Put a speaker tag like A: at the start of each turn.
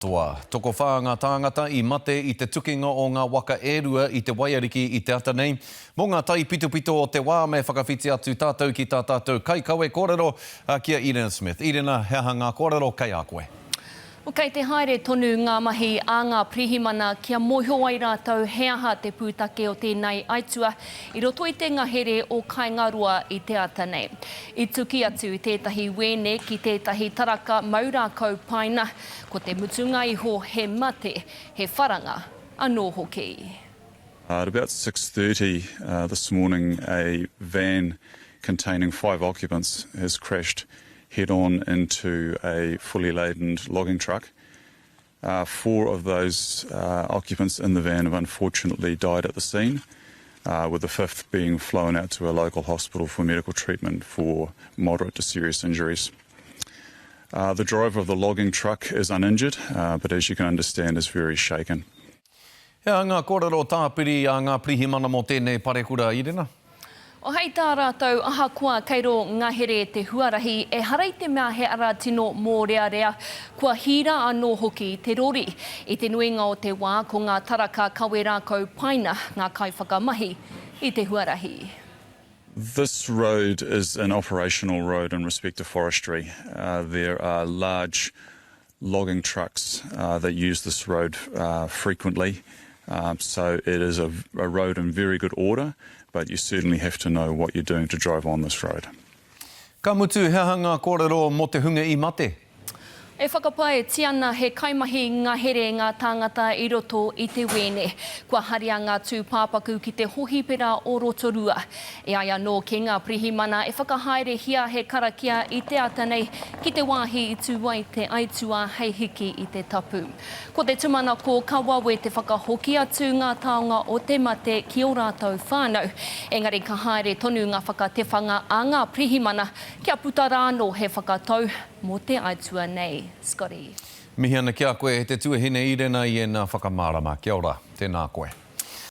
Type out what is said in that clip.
A: Toa. Tokowhā ngā tāngata i mate i te tukinga o ngā waka e rua i te waiariki i te ata nei. Mō ngā taipitopito o te wā me whakawhiti atu tātou ki tā tātou kaikawe kōrero, ki a Irina Smith. Irina, he aha ngā kōrero kei a koe?
B: Kei te haere tonu ngā mahi a ngā pirihimana kia mōhio ai rātou he aha te pūtake o tēnei aitua i roto i te ngahere o Kaingaroa i te ata nei. I tuki atu tētahi wēne ki tētahi taraka mau rākau paina, ko te mutunga iho he mate, he wharanga anō hoki.
C: At about 6.30 this morning a van containing five occupants has crashed head on into a fully laden logging truck. Uh, four of those uh, occupants in the van have unfortunately died at the scene, uh, with the fifth being flown out to a local hospital for medical treatment for moderate to serious injuries. Uh, the driver of the logging truck is uninjured, uh, but as you can understand is very shaken.
A: He aha ngā kōrero tāpiri a ngā pirihimana mō tēnei parekura, Irina?
B: O hei tā rātou, ahakoa kei rō ngahere te huarahi, ehara i te mea he ara tino mōrearea, kua hīra anō hoki te rori. I te nuinga o te wā, ko ngā taraka kawe rākau paina ngā kaiwhakamahi i te huarahi.
C: This road is an operational road in respect to forestry. There are large logging trucks that use this road frequently, so it is a road in very good order, but you certainly have to know what you're doing to drive on this road.
A: Ka mutu, he aha ngā kōrero mō te hunga i mate?
B: E whakapaetia ana he kaimahi ngahere ngā tāngata i roto i te wēne. Kua haria ngā tūpāpaku ki te hohipera o Rotorua. E ai anō ki ngā pirihimana e whakahaerehia he karakia i te ata nei ki te wāhi i tū ai te aituā hei hiki i te tapu. Ko te tumanako ka wawe te whakahoki atu ngā taonga o te mate ki ō rātou whānau. Engari ka haere tonu ngā whakatewhanga a ngā pirihimana kia puta rānō he whakatau mō te aituā nei. Scotty.
A: Mihi ana ki a koe e te tuahine Irena i ēnā whakamārama. Kia ora. Tēnā koe.